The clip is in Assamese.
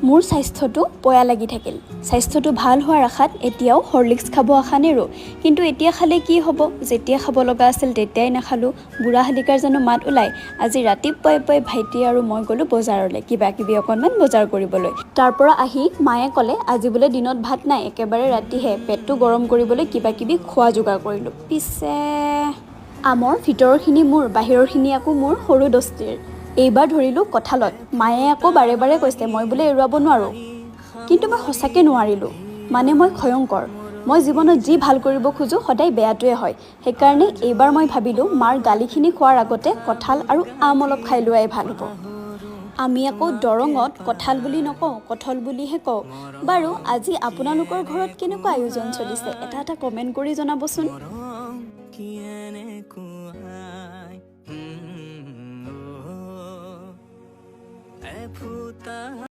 মোৰ স্বাস্থ্যটো পয়া লাগি থাকিল। স্বাস্থ্যটো ভাল হোৱাৰ আশাত এতিয়াও হৰলিক্স খাব আশা নেৰোঁ। কিন্তু এতিয়া খালে কি হ'ব? যেতিয়া খাব লগা আছিল তেতিয়াই নাখালোঁ। বুঢ়া শালিকাৰ জানো মাত ওলায়? আজি ৰাতিপুৱাই পুৱাই ভাইটি আৰু মই গ'লোঁ বজাৰলৈ, কিবা কিবি অকণমান বজাৰ কৰিবলৈ। তাৰ পৰা আহি মায়ে ক'লে, আজি বোলে দিনত ভাত নাই, একেবাৰে ৰাতিহে। পেটটো গৰম কৰিবলৈ কিবা কিবি খোৱা যোগাৰ কৰিলোঁ। পিছে আমৰ ভিতৰৰখিনি মোৰ, বাহিৰৰখিনি আকৌ মোৰ সৰু দস্তিৰ। এইবাৰ ধৰিলোঁ কঁঠালত। মায়ে আকৌ বাৰে বাৰে কৈছে, মই বোলে এৰুৱাব নোৱাৰোঁ। কিন্তু মই সঁচাকৈ নোৱাৰিলোঁ। মানে মই ভয়ংকৰ। মই জীৱনত যি ভাল কৰিব খোজোঁ, সদায় বেয়াটোৱে হয়। সেইকাৰণে এইবাৰ মই ভাবিলোঁ, মাৰ গালিখিনি খোৱাৰ আগতে কঁঠাল আৰু আম অলপ খাই লোৱাই ভাল হ'ব। আমি আকৌ দৰঙত কঁঠাল বুলি নকওঁ, কঠল বুলিহে কওঁ। বাৰু, আজি আপোনালোকৰ ঘৰত কেনেকুৱা আয়োজন চলিছে, এটা এটা কমেণ্ট কৰি জনাবচোন। কি এনেকুৱাই এফুটা।